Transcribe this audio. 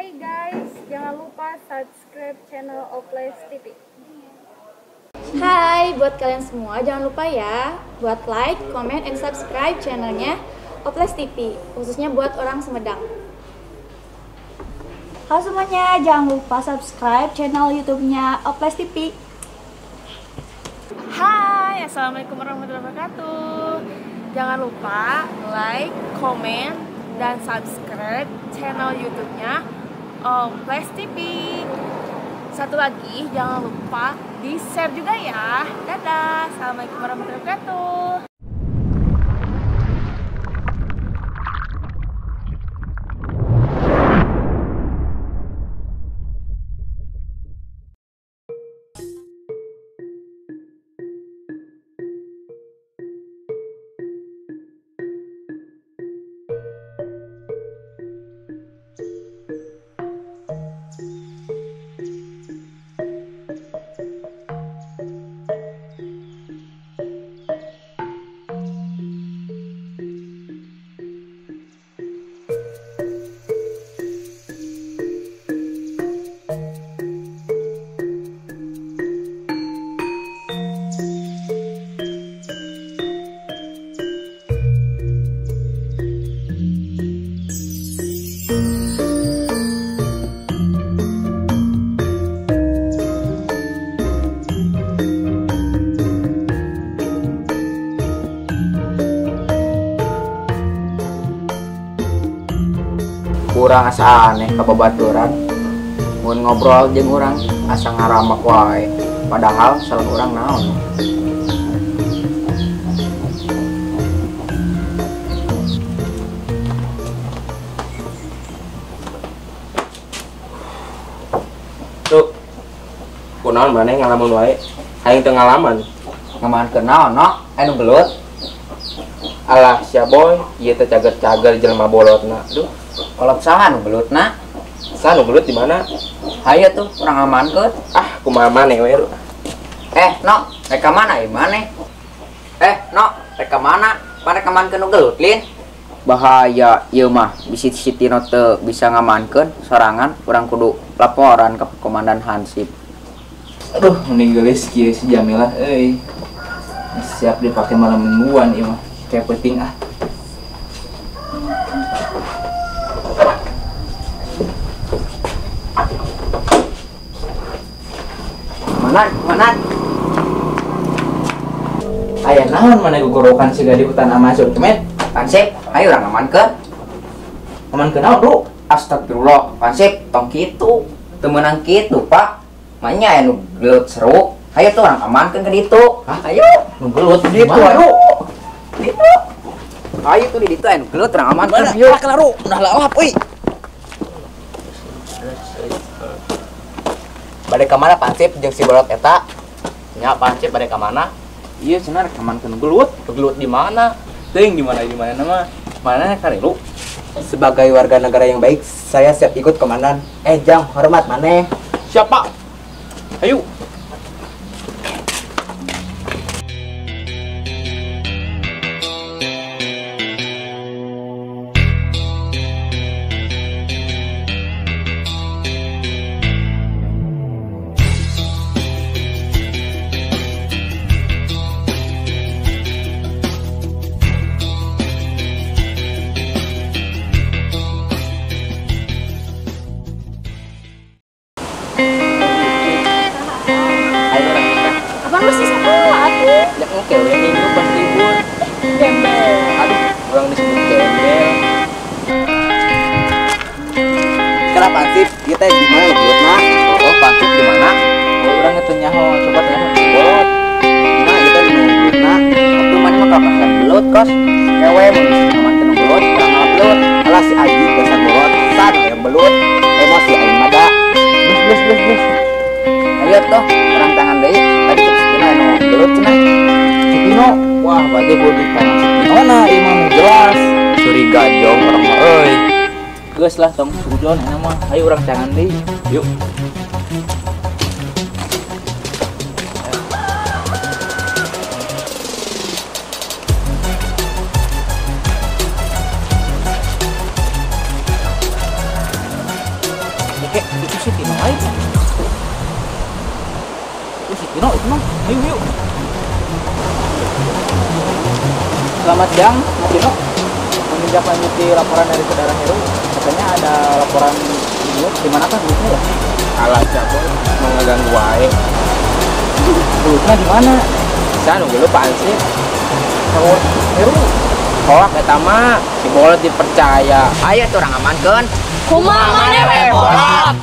Hai guys, jangan lupa subscribe channel Oples TV. Hai, buat kalian semua jangan lupa ya buat like, comment, and subscribe channelnya Oples TV, khususnya buat orang Sumedang. Halo semuanya, jangan lupa subscribe channel YouTube-nya Oples TV. Hai, assalamualaikum warahmatullahi wabarakatuh. Jangan lupa like, comment, dan subscribe channel YouTube-nya Oples TV. Satu lagi, jangan lupa di-share juga ya. Dadah, assalamualaikum warahmatullahi wabarakatuh. Kurang asa aneh ka babaturan mun ngobrol jeung urang asa ngaramak wae padahal salah urang naon. Tuh kunaon maneh ngalamun wae aing teu ngalaman. Ngamaankeun naon no anu gelut? Alah sia boy, ieu teh cager-cager jelema bolotna. Duh, kolot saha nu gelutna? Saha nu gelut di mana? Hayu tuh urang amankeun. Ah, kumaha maneh we. No, rek ka mana ieu maneh? No, rek ka mana? Pan rek amankeun nu gelut lin? Bahaya ieu mah, bisi si Tino teu bisa ngamankeun sorangan, urang kudu laporan ke Komandan Hansip. Aduh, mending geulis kieu si Jamilah euy. Siap dipake malam mingguan ieu mah. Kayak penting ah. Mana? Aya naon mana gogorokan siga di hutan Amazon kemet? Pansip, ayo urang amankeun. Amankeun naon, Bro? Astagfirullah, Pansip, tong kitu. Teu meunang kitu, Pak. Manya aya nu gelut seru. Ayo tuh urang amankeun ka ditu. Hah, ayo. Nu gelut di ditu, ayo. Ditu. Ayo tuh di ditu aya nu gelut urang amankeun. Yuk, kelaru, udah lalap euy. Bade ka mana Pansip jeung si bolot eta? Nya Pansip bade ka mana? Iya cenah rek amankeun gelut. Gelut di mana? Teuing di mana mah. Mana karilu? Sebagai warga negara yang baik, saya siap ikut komandan. Jang, hormat maneh. Siapa? Ayo. Abang mesti sekolah atuh. Ya engke we minggu pas libur. Gembel. Aduh, urang disebut gembel. Kenapa Pansip? Ieu teh di mana gelutna? Oh, Pansip di mana? Oh, urang teu nyaho, coba tanya si bolot. Nah, ieu teh nu gelutna. Atuh maneh mah kapasan gelut kos. Kewe mun geus amankeun nu gelut, urang ngalah belut. Alah si Aji dasar bolot, san yang belut. Emosi aing mada. Bus bus bus. Ayo tuh, urang tangan deui. Tadi cek si Tino anu gelut cenah. Si Tino, wah berarti kudu tangan si Tino na ieu mah jelas. Curiga jong urang mah euy. Geus lah tong sujon enak mah. Ayo urang tangan deui. Yuk. Itu si Tino lain. Itu si Tino itu mah. Ayo yuk. Selamat siang, Mas Tino. Menindaklanjuti laporan dari saudara Heru, katanya ada laporan gelut. Di mana kan gelutnya ya? Alah jago, mau ngeganggu wae. Gelutnya di mana? Saya nunggu lu apaan sih? Kalau Heru hoak eta mah, si bolot dipercaya. Ayo tuh orang amankeun. Kumaha maneh we bolot?